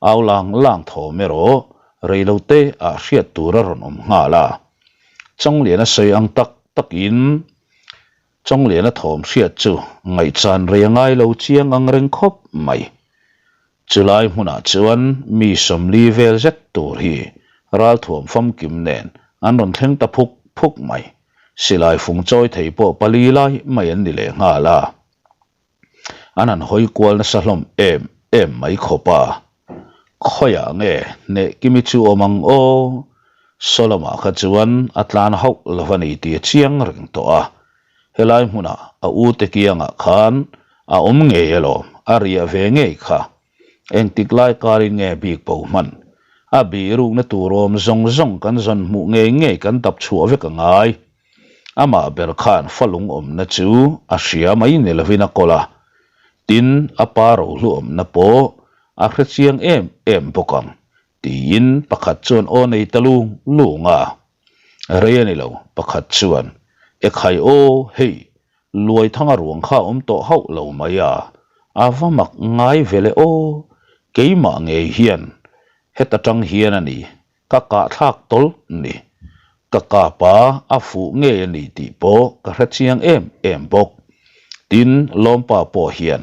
Au lang lang thawm erawh reilote ah hriat tur a rawn awm nghal a. Chawngliana sawi ang tak takin Chawngliana thawm hriat chu ngaihchan rei a ngai lo chiang ang reng khawp mai. Chulai hmunah chuan mi 40 vel zet tur hi ralthuam famkim nen an rawn thleng ta phuk phuk mai. Silai fung chawi thei pawh pali lai mai an ni leh nghal a. An han hawi kual nasa hlawm em em mai khawp a. Khawiah nge hneh kimi chu awm ang aw? Solomah kha chuan a tlan hauh lo a ni tih a chiang reng tawh a. Helai hmunah a ute kiangah khan a awm ngei alawm, a riah ve ngei kha. Engtik lai karin nge bik bo hman? A bih rukna tur awm zawng zawng kan zawn hmuh ngei ngei kan dap chhuah vek a ngai. Amah ber khan fa lung awmna chu a hria mai ni lovin a kawl a, tin a pa rohlu awmna pawh a hre chiang em em bawk ang tiin pakhat chuan aw nei ta lung lung a. Rei a ni lo, pakhat chuan, Ekhai aw, hei, Luaithanga ruang kha a awm tawh hauh lo mai a, a va mak ngai ve le aw, keimah ngei hian heta tang hian a ni, ka kahthlak tawlh ni. Ka kap a, a fuh ngei a ni tih pawh ka hre chiang em em bawk. Tin, Lawmpa pawh hian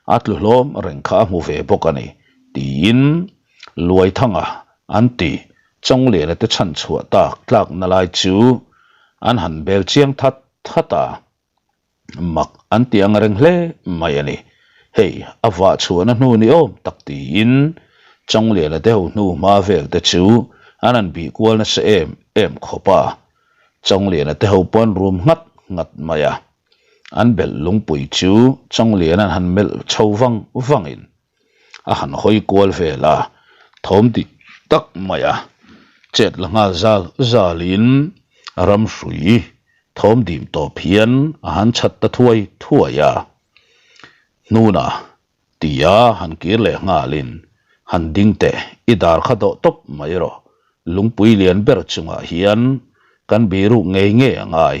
a tlu hlawm reng kha a hmu ve bawk a ni, tiin Luaithanga an ti Chawngliana te chhan chhuah tak tlakna lai chu an han bel chiang that that a, mak an ti ang reng hle mai a ni. Hei, a vah chhuahna hnu ni awm tak tiin Chawngliana te ho hnu hma vel te chu an han bih kual nasa em em khawp a. Chawngliana te ho pawh an rum nghat nghat mai a. An belh lungpui chu Chawngliana'n han melh chho vang vangin A han hawi kual vel a, thawm dik tak mai a, chet la nghal zal zalin ram hrui thawm dim tawp hian a han chhat ta thuai thuai a. Hnuna tia han kir leh nghalin han ding teh i dar kha dawh tawp mai rawh, lungpui lian ber chungah hian kan biruk ngei ngei a ngai,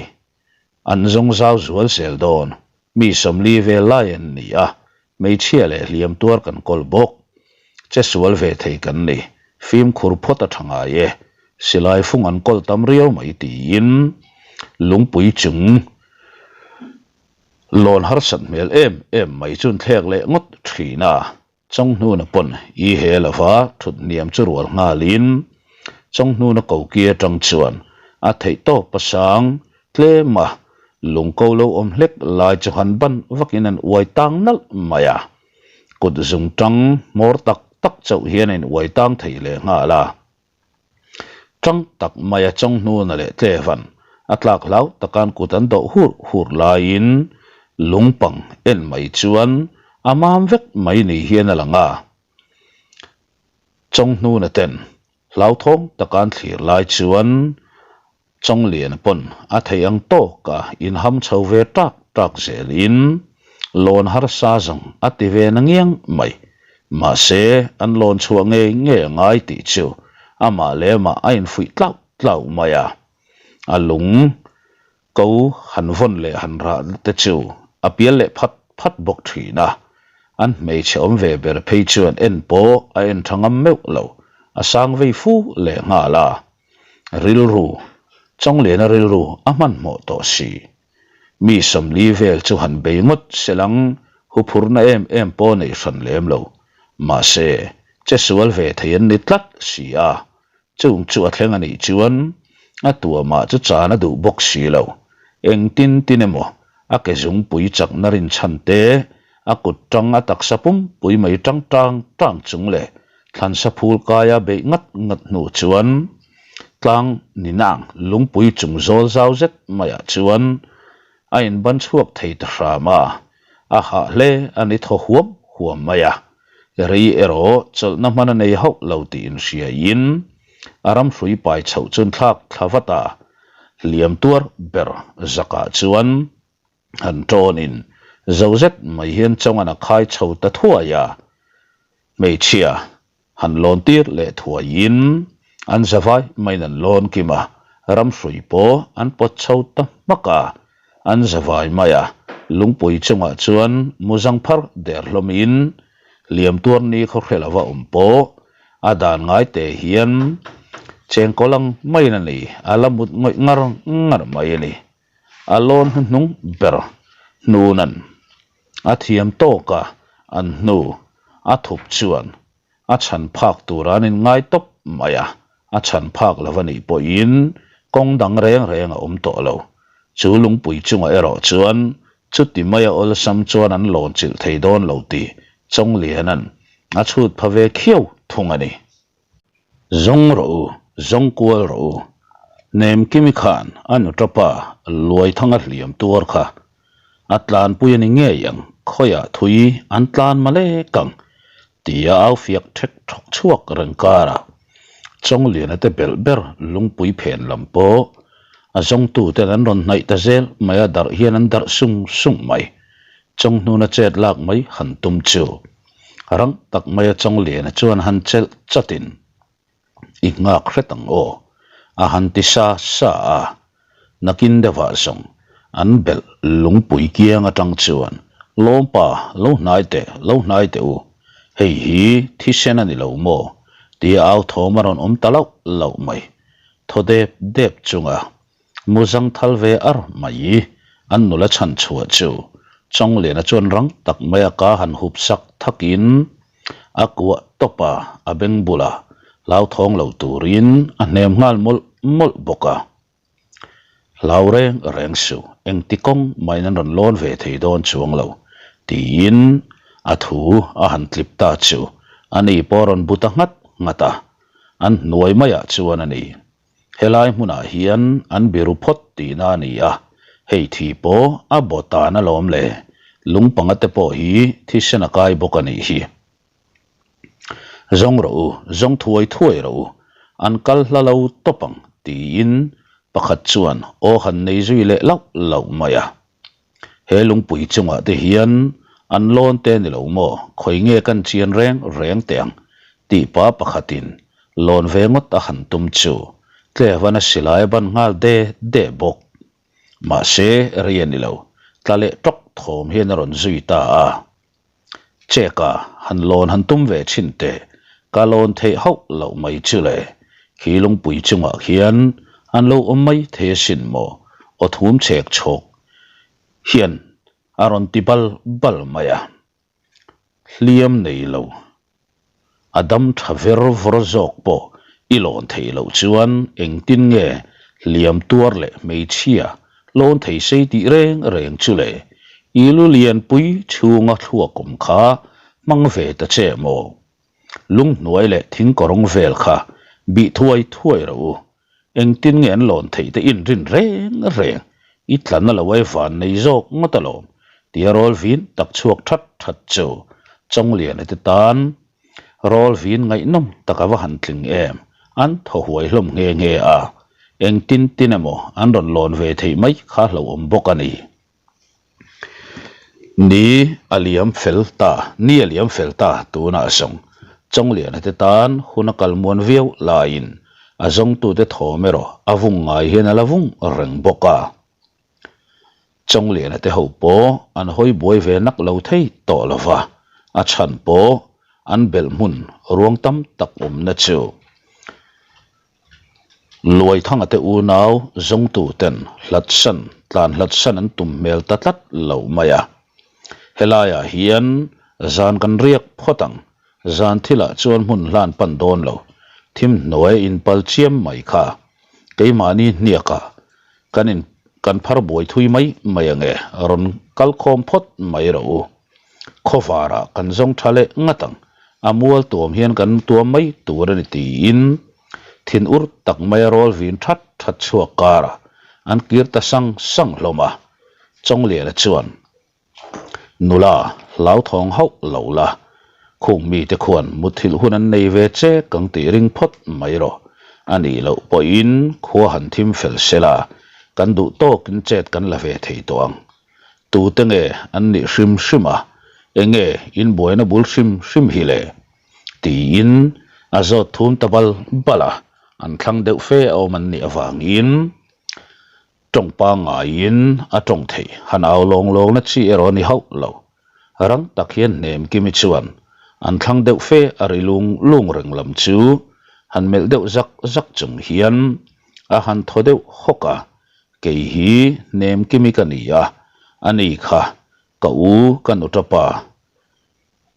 an zawng zau zual zel dawn, mi 40 vel lai an ni a, Hmeichhia leh hliam tuar kan kawl bawk. Che sual ve thei kan ni. Fimkhur phawt a tha ngai e. Silai fung an kawl tam riau mai tiin lungpui chung lawn harsat hmel em em mai chu an thlek leh ngawt thin a. Chawnghnuna pawn i he lova thut hniam chu rual nghalin Chawnghnuna koki atang chuan a theih tawp a sang Tlem a, lung ko lo awm hlek lai chu han ban vakin an uai tang nalh mai a. Kut zung tang hmawr tak tak chauh hian a in uai tang thei leh nghal a. Tang tak mai a Chawnghnuna leh Tlevan a tlak hlau takan kut an dawh hur hur laiin lung pang en mai chuan. A mam vek mai ni hian a lang a. Chawnghnuna ten hlauthawng taka an thlir lai chuan Chawngliana pawn a theih ang tawka inham chho ve ṭak ṭak zelin lawn harsa zawng a ti ve na ngiang mai. Mahse, an lawn chhuah ngei ngei a ngai tih chu amah leh amah a infuih tlauh tlauh mai a. A lung ko han vawn leh han rah te chu a pial leh phat phat bawk thin a. An hmeichhe awm ve ber phei chuan en pawh a en tha ngam meuh lo, a sang vei fu leh nghal a. Rilru, Chawngliana rilru a hmanhmawh tawh si. Mi 40 vel chu han bei ngawt selang huphurna em em pawh nei hran lem lo. Mahse, che sual ve thei an ni tlat si a, chung chu a thleng a nih chuan a tuamah chu chan a duh bawk si lo. Engtin tin emaw a ke zungpui chakna rinchhan te, a kut tang a taksa pumpui mai tang tang tang chung leh Thlansa phul kaia beih ngat ngat hnu chuan tlang ninang lungpui chung zawl zau zet maiah chuan a inban chhuak thei ta hram a, a hah hle a ni thaw huam huam mai a. Rei erawh chawlhna hman a nei hauh lo tih inhriaiin a ramhrui pai chhoh chun thlak thla vat a, hliam tuar ber zakah chuan Han ṭawnin zo zet mai hian chawngan a khai chho ta thuai a, hmeichhia han lawn tir leh thuaiin an zavai maiin an lawn kim a, ramhrui pawh an pawt chho ta hmak a, an zavai mai a, lungpui chungah chuan muzang phar der hlawmin hliam tuar ni khaw hre lova awm pawh a dan ngai te hian chengkawl ang maiin a ni, a la mut ngawih ngar ngar mai a ni. A lawn hnuhnung ber hnunan a thiam tawk a, an hnu a thup chuan a chhan phak tur an inngai tawp mai a, a chhan phak lo a nih pawhin kawng dang reng reng a awm tawh lo. Chu lungpui chungah erawh chuan chuti maia awlsam chuan an lawn chilh thei dawn lo tih Chawngliana'n a chhut pha ve khiau thung a ni. Zawng rawh u, zawng kual rawh u. Nemkimi khan a nutapa Luaithanga hliam tuar kha a tlanpui a ni ngei ang, khawiah thui an tlan malek ang tia au fiak thek thawk chhuak reng karah Chawngliana te belh ber lungpui phen lam pawh a zawngtuten an rawn hnaih ta zel mai a, darh hian an darh sung sung mai. Chawnghnuna chet lak mai han tum chu. Rang tak maia Chawngliana chuan han chelh chatin, I nghak hret ang aw, a han ti sa sa a. Nakin deuhah zawng an belh lungpui kiang atang chuan, Lawmpa, lo hnai teh, lo hnai teh u, hei hi thisen a ni lo maw? tia au thawm a rawn awm ta lauh lauh mai. Thaw dep dep chunga Muzang thal ve ar mai an nula chhan chhuah chu Chawngliana chuan rang tak mai a ka han hup sak thakin a kuah tawp a, a beng bulah hlauthawng lo turin a hnem nghal mawlh mawlh bawk a. Hlau reng reng suh, engti kawng mahin an rawn lawn ve thei dawn chuang lo, tiin a thu a han tlip ta chu ani pawh a rawn bu ta nghat nghat a, an hnuai maiah chuan a ni. Helai hmunah hian an biru phawt tihna a ni a, hei thi pawh a baw tan alawm le, lung panga te pawh hi thisen a kai bawk a nih hi. Zawng rawh u, zawng thuai thuai rawh u, an kal hla lo tawp ang tiin pakhat chuan aw han nei zui leh lauh lauh mai a. He lungpui chungah te hian an lawn te ni lo maw, khawi nge kan chian reng reng teh ang tih pa pakhatin lawn ve ngawt a han tum chu Tlevan a silai a ban nghal de de bawk. Mahse rei a ni lo, tla leh tawk thawm hian a rawn zui ta a. Cheka han lawn han tum ve thin teh, ka lawn theih hauh loh mai chu le, khi lungpui chungah khian an lo awm mai thei asin maw, aw thum chhek chhawk hian a rawn ti bal bal mai a, hliam nei lo. A dam tha ver vawr zawk pawh i lawn theih loh chuan engtin nge hliam tuar leh hmeichhia lawn thei sei tih reng reng chu le? I lu lianpui chhunga thluak awm kha hmang ve ta che maw? Lunghnuai leh thingkawrawng vel kha bih thuai thuai rawh u. Engtin nge an lawn theih te inrin reng reng i tlan a lo ai van nei zawk ngawt alawm. Tia rawl vin tak chhuak that that chu Chawngliana te tan rawl vin ngaihnawm tak a va han tling em, an thaw huai hlawm nghe nghe a, engtin tin emaw an rawn lawn ve theih mai kha hlauhawm bawk a ni. Ni a liam fel ta, ni a liam fel ta tunah zawng Chawngliana te tan hun a kal muan viau laiin a zawngtute thawm erawh a vung ngai hian a la vung reng bawk a. Chawngliana te ho pawh an hawi buai ve nak lo thei tawh lo va, a chhan pawh an belh hmun ruang tam tak awmna chu Luaithanga te unau zawngtu ten hlatsan tlan hlatsan an tum hmel ta tlat lo mai a. Helaiah hian zan kan riak phawt ang, zan thilah chuan hmun hlan pan dawn lo, thim hnuai inpal chiam mai kha keimahni hniakah Kan in kan phar buai thui mai mai ange, rawn kal khawm phawt mai rawh u. Khawvarah kan zawng tha leh ngat ang, a mual tuam hian kan tuam mai tur a ni tiin thin ur tak maia rawl vin that that chhuak karah an kir ta sang sang hlawm a. Chawngliana chuan. Nula, hlauthawng hauh lo la, khung mite khuan muthilh hun an nei ve che kang tih ring phawt mai rawh. A nih loh pawhin khua han thim fel se la, kan duh tawkin chet kan la ve thei tawh ang. Tute nge an nih hrim hrim a, enge in buaina bul hrim hrim hi le? Tiin a zawt thum ta bal bal a, an thlang deuh fe a awm an nih avangin Tawng pangaiin a tawng theih han au lawng lawngna chi erawh a ni hauh lo. Rang tak hian hnem Kimi chuan an thlang deuh fe a ri lung lung reng lam chu han melh deuh zak zak chung hian a han thaw deuh hawk a, Kei hi hnem Kimi ka ni a, a ni kha ka u ka nutapa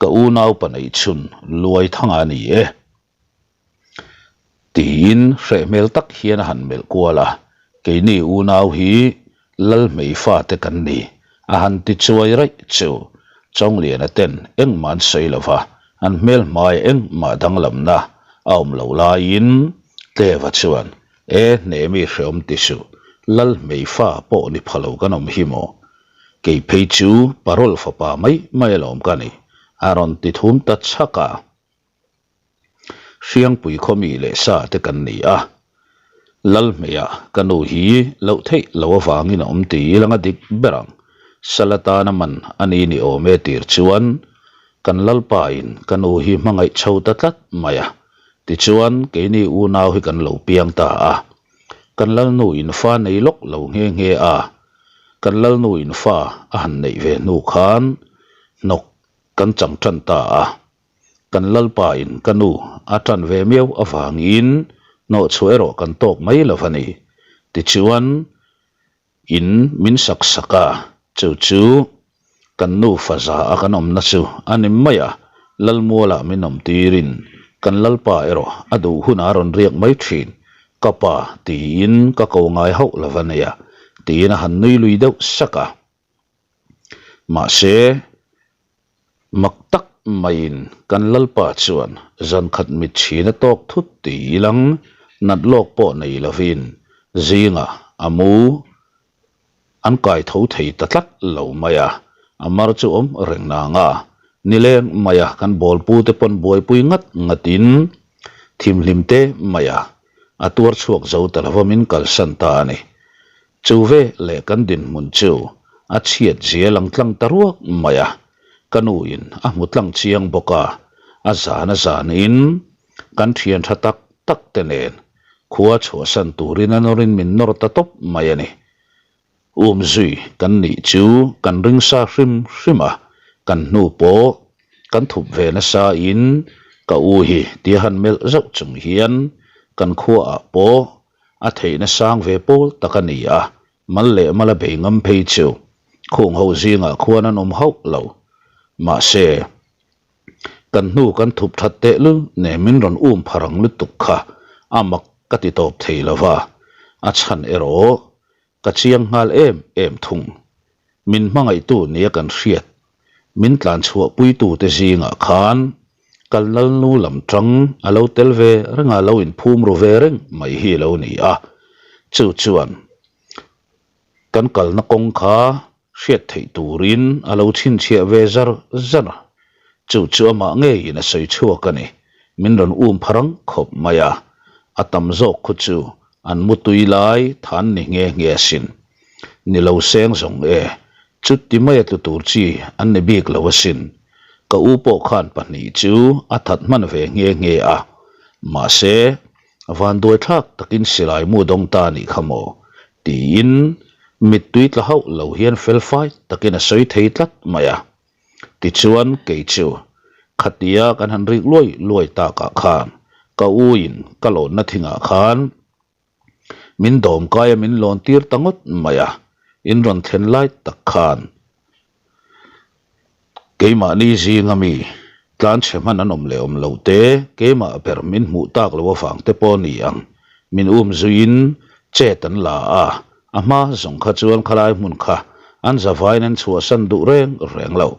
ka unaupa neihchhun Luaithanga a ni e. Tiin hreh hmel tak hian a han melh kual a, Keini unau hi Lalhmei fate kan ni, a han ti chuai raih chu. Chawngliana ten engmah an sawi lo va, an hmel hmaiah engmah danglamna a awm lo laiin Tleva chuan, E hnehmi hreawm ti suh, Lalhmei fa pawh ni pha lo kan awm hi maw? Kei phei chu parol fapa mai mai alawm ka ni, a rawn ti thum ta chhak a. Hriangpui khawmi leh sa te kan ni a, Lalhmeiah ka nu hi loh theih lo avangin a awm ti ilang a dik ber ang. Sal atana man a ni ni awm e tir chuan kan Lalpa in ka nu hi hmangaih chho ta tlat mai a, tichuan keini unau hi kan lo piang ta a. Kan Lalnu in fa nei lawk lo nghe nghe a, kan Lalnu in fa a han neih ve hnu khan hnawk kan chang tan ta a. Kan Lalpa in ka nu a tan ve miau avangin hnawhchhuah erawh kan tawk mai lo a ni. Tichuan, in min sak sak a, chu chu kan nu faza a kan awmna chu a ni mai a, Lalmualah min awm tirin kan Lalpa erawh a duh hunah a rawn riak mai thin. Ka pa tiin ka ko ngai hauh lo a nia, tiin a han nui lui deuh sak a. Mahse, mak tak maiin kan Lalpa chuan zankhat mit chhin a tawk thut ti ilang nat lawk pawh nei lovin zingah a mu an kai tho thei ta tlat lo mai a, a mar chu awm reng nang a, nileng maia kan bawlpu te pawn buaipui ngat ngatin thimhlim te maia a tuar chhuak zo ta lova min kalsan ta a ni. Chu ve leh kan dinhmun chu a chhiat zia lang tlang ta ruak mai a, ka nu in a hmu tlang chiang bawk a, a zan a zan in kan thian tha tak tak te nen khua chhuahsan turin a nawr in min nawr ta tawp mai a ni. Um zui kan nih chu kan ring sa hrim hrim a, kan hnu pawh kan thup ve nasa in ka u hi tia han melh zauh chung hian kan khua ah pawh A theihna sang ve pawl tak a ni a, mal leh mala bei ngam phei chu khung ho zingah khuan an awm hauh lo. Mahse, kan hnu kan thup that tehlul nen min rawn um pha rang lutuk kha a mak ka ti tawp thei lo va, a chhan erawh ka chiang nghal em em thung. Min hmangaihtu nia kan hriat, min tlan chhuahpuitute zingah khan kal lalnu lam tang a lo tel ve reng a, lo inphum ru ve reng mai hi a lo ni a. Chu chuan kan kalna kawng kha. hriat theih turin a lo chhinchhiah ve zar zar a, chu chu amah ngeiin a sawi chhuak a ni. Min rawn um pharang khawp mai a, a tam zawk khu chu an mutui lai than ni nghe nghe asin. Ni lo seng zawng e, chuti maia tlu tur chi an ni bik lo asin. Ka u pawh khan pahnih chu a that hman ve nghe nghe a, mahse Vanduai thlak takin silai mu dawng ta anih kha maw? tiin mittui tla hauh lo hian felfai takin a sawi thei tlat mai a. Tichuan kei chu khatia kan han rik luai luai takah khan ka u in ka lawnna thingah khan min dawm kai a min lawn tir ta ngawt mai a, in rawn thlen lai tak khan Keimahni zinga mi tlanchhe hman an awm leh awm lo te, keimah ber min hmuh tak loh avang te pawh ni ang, min um zuiin chet an la a, a hma zawng kha chuan khalai hmun kha an zavaiin an chhuahsan duh reng reng lo.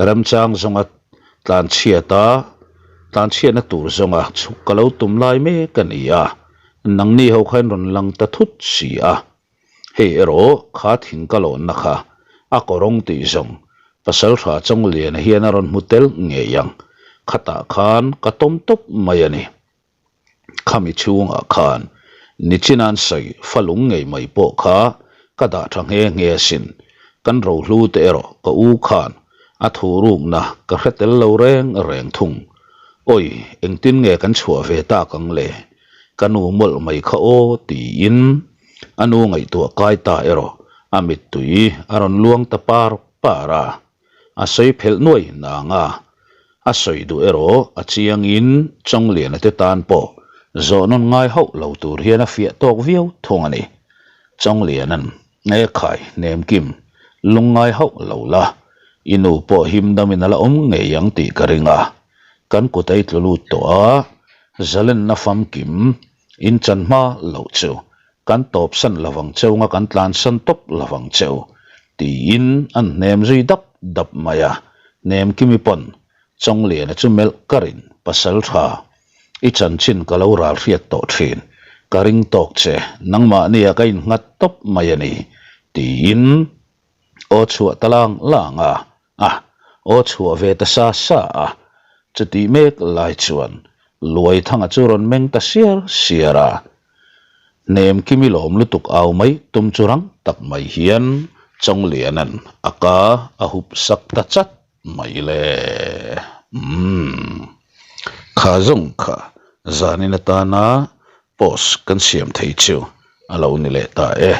Remchang zawnga tlanchhiata tlanchhiatna tur zawnga chhuk ka lo tum lai mek a ni a, nangni ho kha in rawn lang ta thut si a. Hei erawh kha thing ka lawnna kha a kawrawng tih zawng Pasalṭha Chawngliana hian a rawn hmu tel ngei ang. Khatah khan ka tawm tawp mai a ni. Khami chhungah khan Nichina'n sawi fa lung ngei mai pawh kha ka dah ṭha nghe nghe asin. Kan rohlu te erawh ka u khan a thurukna ka hre tel lo reng reng thung. Awi, engtin nge kan chhuah ve tak ang le? Ka nu mawlh mai kha aw tiin a nu ngaihtuah kai ta erawh a mittui a rawn luang ta par par a, a sawi phelh nuai nang a, a sawi duh erawh a chiangin Chawngliana te tan pawh zawhnawn ngai hauh lo tur hian a fiah tawk viau thung a ni. Chawngliana'n E khai, Nemkim, lungngai hauh lo la, i nu pawh himdamin a la awm ngei ang tih ka ring a, kan kut a i tlu lut tawh a, zalenna famkim in chan hma loh chu kan tawpsan lovang cheu nga kan tlansan tawp lovang cheu tiin an hnem zui dap dap mai a, Nemkimi pawn Chawngliana chu melh karin pasal tha i chanchin ka lo ral hriat tawh thin, ka ring tawk che, nangmahnia ka innghat tawp mai a ni tiin aw chhuah ta lang lang a, a aw chhuah ve ta sa sa a, chutih mek lai chuan Luaithanga chu rawn meng ta siar siar a, hnem kimi lawm lutuk au mai tum chu rang tak mai hian Chawngliana'n a ka a hup sak ta chat mai le. Umm. Kha zawng kha zanin atana post kan siam thei chu a lo ni leh ta e.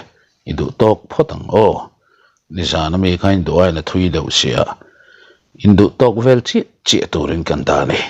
I duh tawk phawt ang aw. Nizan ami kha in duh aiin a thui deuh sia. In duh tawk vel chiah chiah turin kan dah a ni.